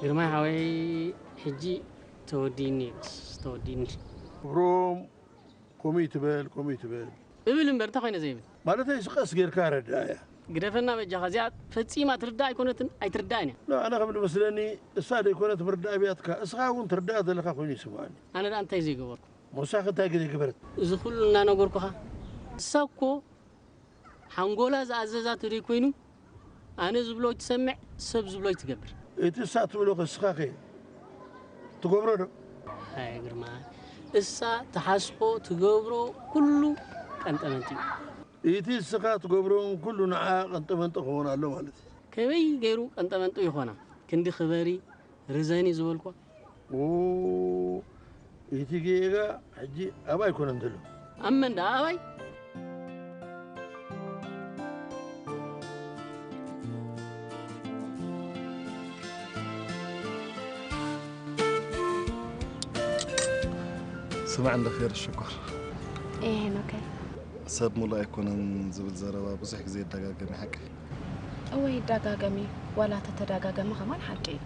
ግርማይ ሓወይ፣ ሕጂ ተወዲኒ፣ በስ ተወዲኒ። ክብሮም፣ ከምኡ ይትበል፣ ከምኡ ይትበል። እብል እምበር እንታይ ኮይነ ዘይብል? ማለተይ፣ ቀስ ጌርካ ረዳእያ። ግደፈና በጃኻ፣ እዚኣ ፈጺማ ትርዳእ ኣይኮነትን፣ ኣይትርዳእን እያ። ኖ፣ ኣነ ከም ዝመስለኒ፣ እሳ ደይኮነት ምርዳእ ብያትካ፣ እስኻ እውን ትርዳእ ዘለኻ ኮይኑ ይስምዓኒ። ኣነ ደኣ እንታይ ዘይገበርኩ? ሞሳኺ እንታይ ገለ ገበረት? እዚ ኩሉ እናነገርኩኻ፣ እሳ እኮ ሓንጎላ ዝኣዘዛ ተደይ ኮይኑ ኣነ ዝብሎ ትሰምዕ፣ ሰብ ዝብሎ ትገብር። እቲ እሳ ትብሎ ከ እስኻ ከ ትገብሮ ዶ? ኣይ ግርማ፣ እሳ ትሓስቦ ትገብሮ ኩሉ ቀንጠመንጢ እዩ። እቲ እስኻ ትገብሮን ኩሉ ንዓ ቀንጠመንጢ ክኸውን ኣሎ ማለት እዩ። ከመይ ገይሩ ቀንጠመንጢ ይኾና? ክንዲ ክበሪ ርዘኒ ዝበልኳ። ኦ፣ እቲ ጌጋ ሕጂ ኣባይ ኮነ እንተሎ። ኣብ መን ደኣ ኣባይ? ስማዕ እንዶ ፌር ሽኮር። እየ ሄኖከይ። ሰብ ሙሉእ ኣይኮነን ዝብል ዘረባ ብዙሕ ግዜ ይደጋገም እዩ፣ ሓቂ? እወ ይደጋገም እዩ፣ ዋላ ተተደጋገመ ከማን ሓቂ እዩ።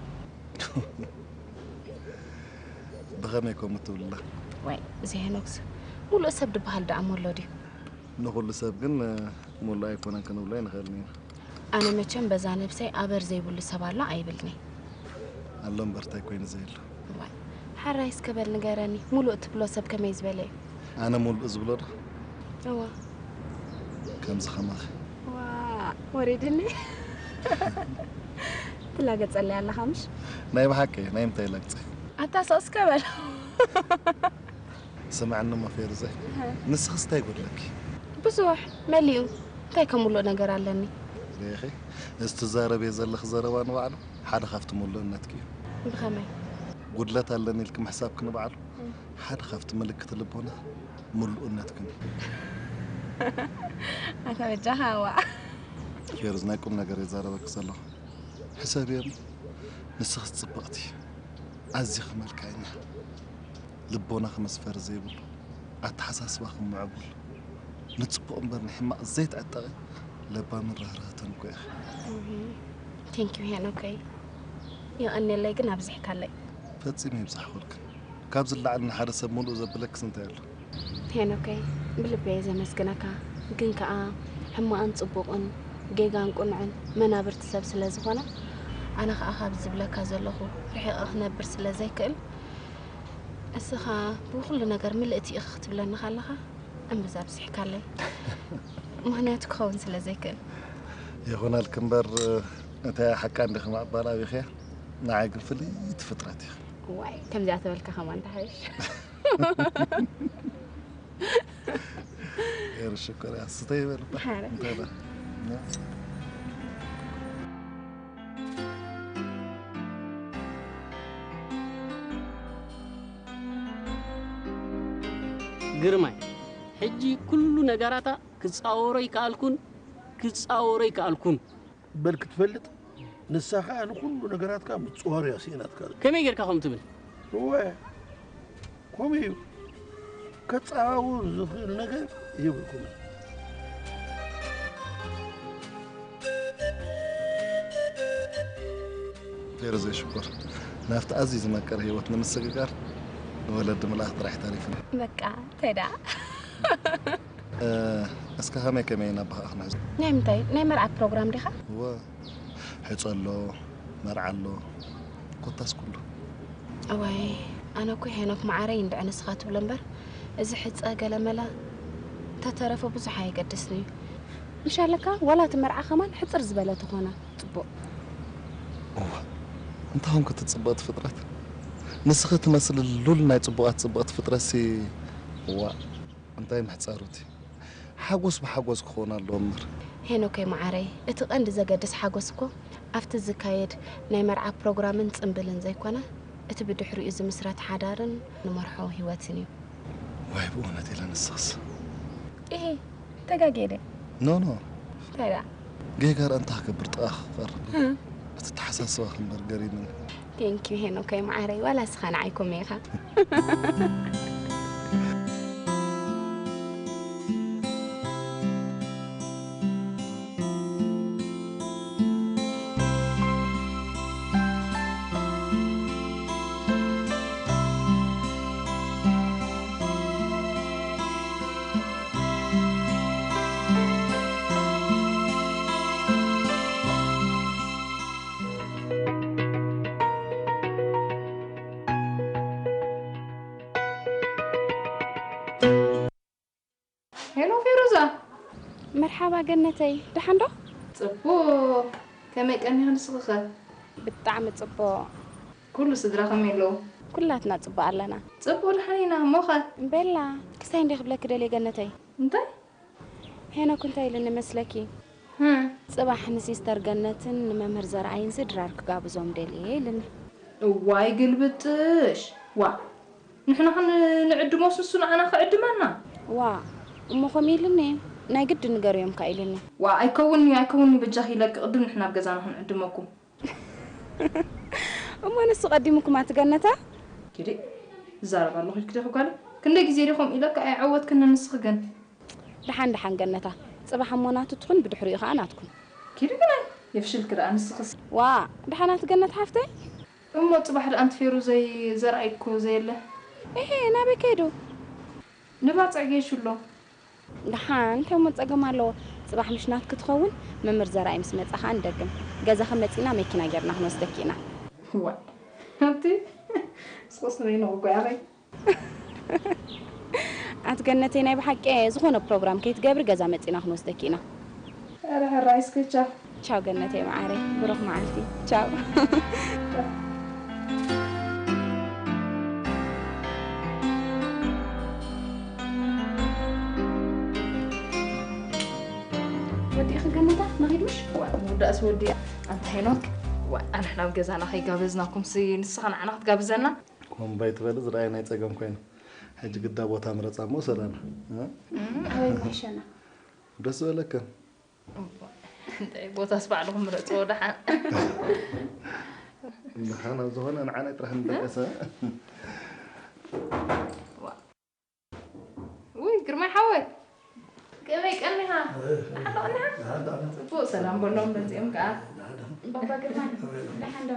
ብኸመይ ከምኡ ትብልላ? ዋይ እዚ ሄኖክስ ሙሉእ ሰብ ድበሃል ደኣ ሞሎ ድዩ? ንኹሉ ሰብ ግን ሙሉእ ኣይኮነን ክንብሎ ኣይንኽእልን ኢና። ኣነ መቸም በዛ ነብሰይ ኣበር ዘይብሉ ሰብ ኣሎ ኣይብልኒ። ኣሎ እምበር እንታይ ኮይኑ ዘየሎ? ዋይ ሓራይ እስከ በል ንገረኒ፣ ሙሉእ ትብሎ ሰብ ከመይ ዝበለ እዩ? ኣነ ሙሉእ ዝብሎ ዶ? እዋ ከምዚ ከማኺ። ዋ ወሪድኒ። ትላገጸለይ ኣለኻ ምሽ? ናይ ብሓቂ ናይ ምንታይ ላግጸ? ኣታ ሰው እስከ በል። ስምዕኒ እሞ ፌርዘ፣ ንስኽስ እንታይ ይጎድለኪ? ብዙሕ መሊኡ። እንታይ ከሙሉእ ነገር ኣለኒ? ሬኺ፣ እዚ ትዛረብዮ ዘለኺ ዘረባ ንባዕሉ ሓደ ካብቲ ሙሉእነትኪ እዩ። ብኸመይ? ጉድለት ኣለኒ ኢልኪ ምሕሳብኪ ንባዕሉ ሓደ ካብቲ ምልክት ልቦና ሙሉእነትክን እዩ። ኣታ በጃኻ ዋእ። ፌርዝ፣ ናይ ቁም ነገር እየ ዛረበኪ ዘለኹ። ሕሰብዮ እሞ፣ ንስኽስ ጽብቕቲ፣ ኣዚኺ መልክዐኛ። ልቦናኺ መስፈሪ ዘይብሉ፣ ኣተሓሳስባኺ ምዕቡል፣ ንጽቡቕ እምበር ንሕማቕ ዘይትዕጠቒ ለባምን ርህርህትን እኮ ኢኺ። Thank you ሄኖከይ፣ የቐንየለይ ግን ኣብዚሕካለይ። ፈጺመ ይብዛሕኹልክን። ካብዚ ንላዕሊ ንሓደ ሰብ ሙሉእ ዘብለክስ እንታይ ኣሎ? ሄኖከይ ብልቢ እየ ዘመስግነካ፣ ግን ከኣ ሕማቕን ጽቡቕን ጌጋን ቅኑዕን መናብርቲ ሰብ ስለ ዝኾነ፣ ኣነ ከኣ ካብዚ ዝብለካ ዘለኹ ርሒቐ ክነብር ስለ ዘይክእል፣ እስኻ ብኹሉ ነገር ምልእቲ ኢኺ ክትብለኒ ከለኻ እምብዛ ኣብዚሕካለይ። ምኽንያቱ ክኸውን ስለ ዘይክእል። ይኹነልኪ እምበር እታ ሓቃ እንዲኺ ምቕባል ኣቢኽያ፣ ንዓይ ግን ፍልይቲ ፍጥረት ኢኺ። ዋይ ከምዚኣ ተበልካ ከማን ተሓይሽ። ኤሪ ሽኮር እያ ስተይ በል እባ። ሓረ። እንታይ በል? ግርማይ ሕጂ ኩሉ ነገራታ ክጻወሮ ይከኣልኩን ክጻወሮ ይከኣልኩን። በል ክትፈልጥ ንሳ ኸኣ ንኹሉ ነገራትካ ምጽዋር እያ ስኢናትካ። ከመይ ጌርካ ከምኡ ትብል? እወ ከምኡ እዩ። ከጸዋውር ዝኽእል ነገር የብልኩምን። ፌርዘይ ሽኮር ናብቲ ኣዝዩ ዝመቀረ ህይወት ንምስግጋር ንወለዲ ምልኣኽ ጥራሕ ተሪፍና። በቃ እንታይ ደኣ እስከ ከመይ ከመይ ኢና ብኸኣ ክንሕዞ? ናይ ምንታይ? ናይ መርዓ ፕሮግራም ዲኻ? እወ፣ ሕጾ ኣሎ፣ መርዓ ኣሎ፣ ኮታስ ኩሉ። እዋይ፣ ኣነ እኮ ሄኖክ መዓረይ እንድዒ ንስኻ ትብሎ እምበር፣ እዚ ሕጸ ገለመለ ተተረፈ ብዙሕ ኣየገድስን እዩ። ምሽ ኣለካ፣ ዋላ እቲ መርዓ ከማን ሕጽር ዝበለ ተኾነ ጽቡቕ። እዋ፣ እንታይ ኾንኩ እቲ ጽብቕቲ ፍጥረት? ንስኺ ትመስሊ ሉል ናይ ጽቡቓት ጽብቕቲ ፍጥረትሲ፣ እዋ፣ እንታይ ምሕጻሩቲ? ሓጎስ ብሓጎስ ክኸውን ኣለዎ እምበር። ሄኖከይ መዓረይ፣ እቲ ቀንዲ ዘገድስ ሓጎስ እኮ ኣብቲ ዝካየድ ናይ መርዓ ፕሮግራምን ጽምብልን ዘይኮነ፣ እቲ ብድሕሪኡ ዝምስረት ሓዳርን ንመርሖ ህይወትን እዩ። ዋይ ብእውነት ኢለ ንስኽስ። ኢሂ ተጋግየ ድየ? ኖ ኖ። እንታይ ደኣ? ጌጋ ደኣ እንታይ ክገብር ጥቓኺ ክቐርብ? እትተሓሳስባኺ እምበር ገሪሙኒ። Thank you ሄኖከይ መዓረይ ዋላ እስኻ ንዓይ ኮመ ኢኻ። መርሓባ ገነተይ፣ ደሓን ዶ? ጽቡቕ። ከመይ ቀኒኺ ንስኺ ኸ? ብጣዕሚ ጽቡቕ። ኩሉ ስድራ ከመይ ኣለዉ? ኩላትና ጽቡቕ ኣለና። ጽቡቕ ደሓን ኢና። እሞ ኸ? ቤላ፣ ክስታይ እንደ ክብለኪ ደልየ ገነተይ። እንታይ? ሄኖክ እንታይ ኢሉኒ መስለኪ? ህም። ጽባሕ ንሲስተር ገነትን ንመምህር ዘርኣይንሲ ድራር ክጋብዞም ደልየ ኢሉኒ። እዋይ ግልብጥሽ! ዋ! ንሕና ኸ ንዕድሞስ ንሱ ንዓና ክዕድመና? ዋ! እሞ ከምኡ ኢሉኒ? ናይ ግድን ንገርዮም ከኣ ኢሉኒ። ዋ! ኣይከውንን'ዩ፣ ኣይከውንን'ዩ፣ በጃኺ ኢለኪ ቅድም ንሕና ኣብ ገዛና ክንዕድመኩም። እሞ ንሱ ቀዲሙኩም ኣቲ ገነታ? ኪዲ፣ ዝዛረብ ኣለኹ ኢልኪ ዲኺ ጓለይ? ክንደይ ግዜ ዲኹም ኢለኪ ኣይዓወትክንን ንስኺ ግን? ደሓን ደሓን ገነታ፣ ጽባሕ እሞ ናቱ ትኹን ብድሕሪኡ ኸኣ ናትኩም። ኪዲ ግናይ፣ የፍሽልኪ ደኣ ንስኽስ። ዋ፣ ደሓን ኣቲ ገነት ሓፍተይ? እሞ ጽባሕ ደኣ ኣንቲ ፌሩዘይ ዘርኣይ እኮ ዘየለ። ኤሄ፣ ናበይ ከይዱ? ንባጽዕ ጌሹ ኣሎ። ደሓን እንታይ እሞ ጸገም ኣለዎ? ጽባሕ ምሽ ናትኪ ትኸውን፣ መምህር ዘርኣይ ምስ መጻ ኸኣ ንደግም። ገዛኺ መጺና መኪና ጌርና ክንወስደኪ ኢና። ዋይ፣ ኣንቲ ስቑስ ርኢንኹ እኮ ኢኺ። ኣቲ ገነተይ፣ ናይ ብሓቂ ዝኾነ ፕሮግራም ከይትገብሪ ገዛ መጺና ክንወስደኪ ኢና። ኧረ ሕራይ እስከ ቻው። ቻው ገነተይ መዓረይ፣ ብሩኽ መዓልቲ። ቻው። ወዲእኺ ገነታ፣ ንኺድ ምሽ? ዋ፣ ምውዳእስ ወዲኣ። ኣንታ ሄኖክ፣ ዋ፣ ኣንሕና ኣብ ገዛና ከይጋበዝናኩምሲ ንስኻ ንዓና ክትጋብዘና? ኮምባይ ትበሊ ዝረኣየ ናይ ጸገም ኮይኑ። ሕጂ ግዳ ቦታ ምረጻ እሞ ሰላና። እ? እም፣ ኣበይ ምሕሸና? ደስ ዝበለክን። እዋ፣ እንታይ ቦታስ ባዕልኹም ምረጽዎ ደሓን። ደሓን ኣብ ዝኾነ ንዓና ጥራሕ ንደቀሰ። ዋ። ውይ፣ ግርማይ ሓወይ። ከመይ ቀኒኻ? ደሓን ዶ ቀኒኻ? ደሓን፣ ደሓን። ጽቡቕ ሰላም በሎም፣ በዚኦም ከኣ። ደሓን፣ ደሓን። ባባ ግርማይ፣ ደሓን ዶ?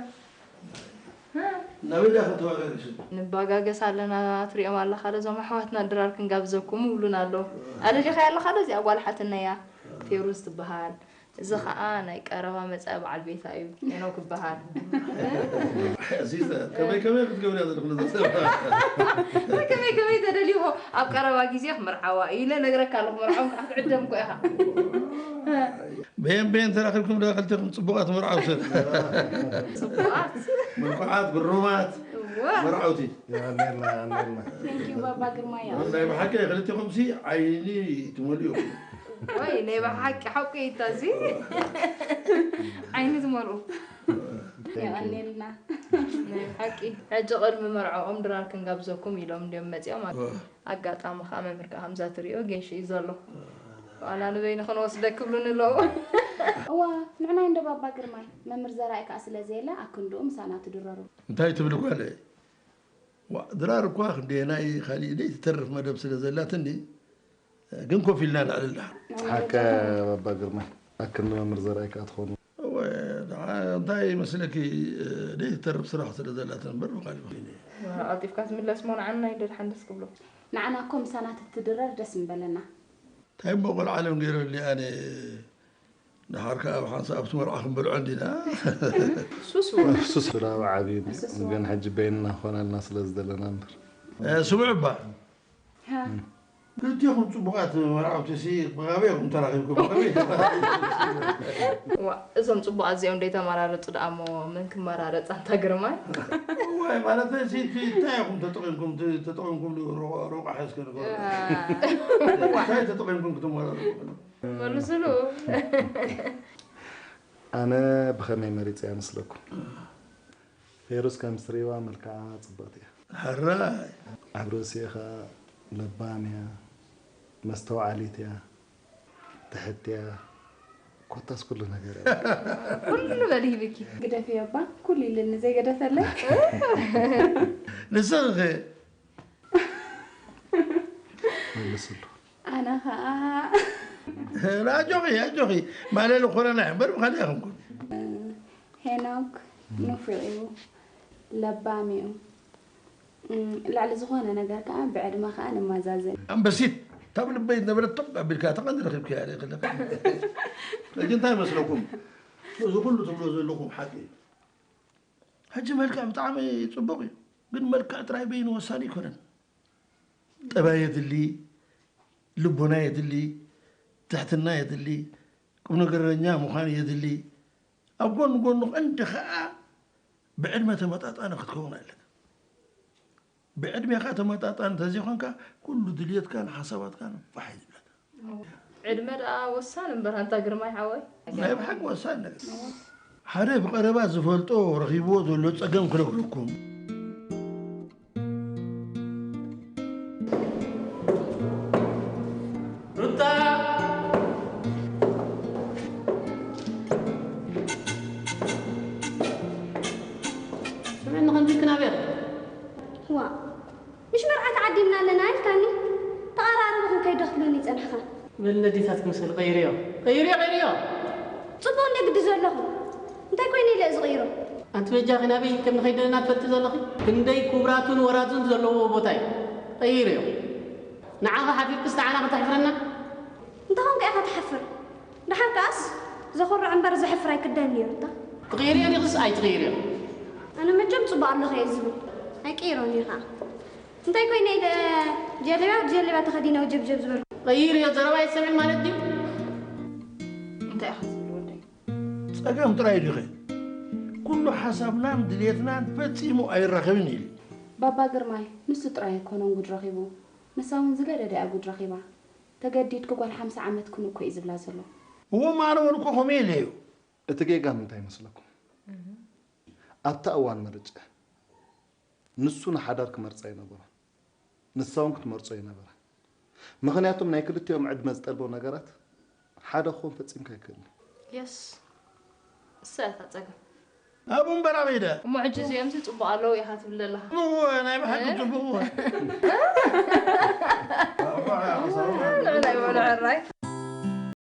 ናበይ ዲኻ ተባጋግሱ? ንባጋገስ ኣለና፣ ትሪኦም ኣለኻ ዶ? እዞም ኣሕዋትና ድራር ክንጋብዘኩም ይብሉና ኣለዉ። ኣለሊኻያ ኣለኻ ዶ? እዚኣ ጓል ሓትነያ፣ ፌሩዝ ትበሃል። እዚ ኸኣ ናይ ቀረባ መጻኢ በዓል ቤታ እዩ፣ ሄኖክ ይበሃል። እዚ ዘ-፣ ከመይ ከመይ ክትገብርያ ዘለኹ ነዛ ሰብ? ከመይ ከመይ ተደልይዎ፣ ኣብ ቀረባ ግዜ ክምርዓዋ እዩ ኢለ ነግረካ ኣለኹ፣ መርዓኦም ከዓ ክትዕደም እኮ ኢኻ። በየን በየን ተራኺብኩም ዶ ክልቴኹም ጽቡቓት መርዓውቲ? ጽቡቓት። ምልኩዓት፣ ግሩማት እዋ። መርዓውቲ። የቐንየልና፣ የቐንየልና። Thank you ባባ ግርማይ። ናይ ብሓቂ ክልቴኹምሲ ዓይኒ ትመልኡ። ወይ፣ ናይ ብሓቂ ሓቂ እዩ እታ እዚ። ዓይኒ ትመልኡ። የቐንየልና። ናይ ብሓቂ። ሕጂ ቅድሚ መርዓኦም ድራር ክንጋብዘኩም ኢሎም እንድዮም መጺኦም። እዋ። ኣጋጣሚ ኸዓ መምህር ከኣ ከምዛ ትሪኦ ጌሽ እዩ ዘሎ። ዋላ ንበይንኺ ንወስደኪ ይብሉኒ ኣለዉ። እዋ፣ ንዕናይ እንዶ ባባ ግርማይ፣ መምህር ዘርኣይ ከኣ ስለ ዘየለ፣ ኣክንድኡ ምሳና ትድረሩ። እንታይ ትብሊ ጓለይ? ዋ፣ ድራር እኳ ክንደየናይ ካሊእ ደይትተርፍ መደብ ስለ ዘላትኒ፣ ግን ኮፍ ኢልና ንዕልል ደሓን። ሓቀ ባባ ግርማይ፣ ኣክንዲ መምህር ዘርኣይ ከኣ ትኾኑ። እወ፣ ደሓ-፣ እንታይ ይመስለኪ፣ ደይትተርፍ ስራሕ ስለ ዘላትና እምበር ብኻሊእ። ቀልጢፍካ ትምለስ እሞ ንዓና እዩ ደድሓን ደስ ክብሎ። ንዓና እኮ ምሳና ተትድረር ደስ ምበለና። እንታይ እሞ ቆልዓ ለም ገይረኒ ኣነ፣ ደሓር ከኣ ኣብ ሓንሳእ ኣብቲ መርዓ ክንበልዖ እንዲና። ሱስ እወ። ሱስ ብላብ ዓብዩ እንዲ፣ ሱስ እወ። ግን ሕጂ በይንና ክኾነልና ስለ ዝደለና እምበር። እ፣ ስምዑ እባ። ሃ። ክልቲኹም ጽቡቓት መርዓውቲሲ ብኻበይ ኢኹም ተራኺብኩም? ብኸመይ? ዋ፣ እዞም ጽቡቓት እዚኦም ደይተመራረጹ ደኣ እሞ መን ክመራረጽ ኣንታ ግርማይ? እዋይ፣ ማለት እዚ እቲ እንታይ ኢኹም ተጠቒምኩም፣ እቲ ተጠቒምኩምሉ ሮ-፣ ሮቃ ሒዝከ ንገሩ። እ። እንታይ ተጠቒምኩም ክትመራረጹ? መልስሉ። ኣነ ብኸመይ መሪጸያ መስለኩም? ፌሩዝ ከም ትርእይዋ መልክዓ ጽብቕቲ እያ። ሕራይ። ኣብ ርእሲኡ ኸኣ ለባም እያ፣ መስተውዓሊት እያ፣ ትሕት እያ፣ ኮታስ ኩሉ ነገር እያ። ኩሉ በሊ ሂብኪ። ግደፍዮ እባ፣ ኩሉ ኢልኒ ዘይገደፈለይ። ንስኺ ኸ? መልስሉ። ኣነ ኸኣ። ኣጆኺ፣ ኣጆኺ። ማለሊ ኮረና እምበር ብኻልእ ኣይኮንኩን። ሄኖክ ንፉዕ እዩ፣ ለባም እዩ። እም፣ ልዕሊ ዝኾነ ነገር ከኣ ብዕድመ ከኣ ንመዛዘን። ኣንበሲት፣ ካብ ልበይ ዝነበረት ቶቕ ኣቢልካ፣ ተቐንዲ ረኺብክያ ኢለ ከለካ። ሕጂ እንታይ ይመስለኩም? እዚ ኩሉ ትብሎ ዘለኹም ሓቂ እዩ። ሕጂ መልክዕ ብጣዕሚ ጽቡቕ እዩ፣ ግን መልክዕ ጥራይ በይኑ ወሳኒ ኣይኮነን። ጠባይ የድሊ፣ ልቦና የድሊ፣ ትሕትና የድሊ፣ ቁም ነገረኛ ምዃን የድሊ። ኣብ ጎን ጎኑ ቀንዲ ኸኣ ብዕድመ ተመጣጣኒ ክትከውን ኣለካ። ብዕድሜኻ ተመጣጣኒ እንተዘይኮንካ፣ ኩሉ ድልየትካን ሓሳባትካን ፋሕ እዩ ዝብለካ። ዕድመ ደኣ ወሳኒ እምበር፣ ኣንታ ግርማይ ሓወይ። ናይ ብሓቂ ወሳኒ ነገር። ሓደ ብቐረባ ዝፈልጦ ረኺብዎ ዘሎ ጸገም ክነግረኩም። ሩታ! ስምዕኒ፣ ከምዚ ክናበ ኢኺ? ዋእ፣ ምሽ መርዓ ተዓዲምና ኣለና ኢልካኒ? ተቐራረብኹም ከይዶ ክትብለኒ ጸኒሕኻ። በሊ ነዴታት ክምሰሊ ቀይርዮ። ቀይርዮ፣ ቀይርዮ! ጽቡቕ እንደ ግዲ ዘለኹ። እንታይ ኮይነ ኢለ ዝቕይሮ? ኣንቲ በጃኺ ናበይ ከም ንኸይድ ደለና ትፈልጢ ዘለኺ? ክንደይ ክቡራቱን ወራዙን ዘለዎ ቦታ እዩ። ቀይርዮ። ንዓኺ ሓፊርክስ ንዓና ከተሕፍረና? እንተኾንካ ኢኻ ትሓፍር። ደሓር ከኣስ ዘኹርዕ እምበር ዘሕፍር ኣይክደን ነይሩ እታ። ትቕይርዮ ዲኽስ ኣይትቕይርዮ? ኣነ መቸም ጽቡቕ ኣለኹ እየ ዝብል። ኣይቅይሮን እየ ኸኣ። እንታይ ኮይነ ኢለ ጀለብያ ብጀለብያ ተኸዲነ ውጀብጀብ ዝበልኩ? ቀይርዮ፣ ዘረባ ኣይትሰምዕን ማለት ድዩ? እንታይ ኢኻ ትብል ወደይ? ጸገም ጥራይ ዲኺ? ኩሉ ሓሳብናን ድሌትናን ፈጺሙ ኣይራኸብን ኢሉ። ባባ ግርማይ ንሱ ጥራይ ኣይኮነን ጉድ ረኺቡ፣ ንሳ እውን ዝገደደ እያ ጉድ ረኺባ። ተገዲድኪ ጓል ሓምሳ ዓመትክን እኮ እዩ ዝብላ ዘሎ። እወ ማረ በልኮ ከምኡ ኢለዮ። እቲ ጌጋ ምንታይ ይመስለኩም? ኣብታ እዋን ምርጭ ንሱ ንሓዳር ክመርጻ ኣይነበሮን፣ ንሳ እውን ክትመርጾ ኣይነበራን። ምኽንያቱም ናይ ክልቲኦም ዕድመ ዝጠልቦ ነገራት ሓደ ክኾን ፈጺምካ ኣይክእልን እዩ። የስ እሳ እያ እታ ጸገም። ኣብኡ እምበር ኣበይ ደኣ? እሞ ሕጂ እዚኦምሲ ጽቡቕ ኣለዉ ኢኻ ትብል ዘለኻ። እወ ናይ ብሓቂ ጽቡቕ እወ።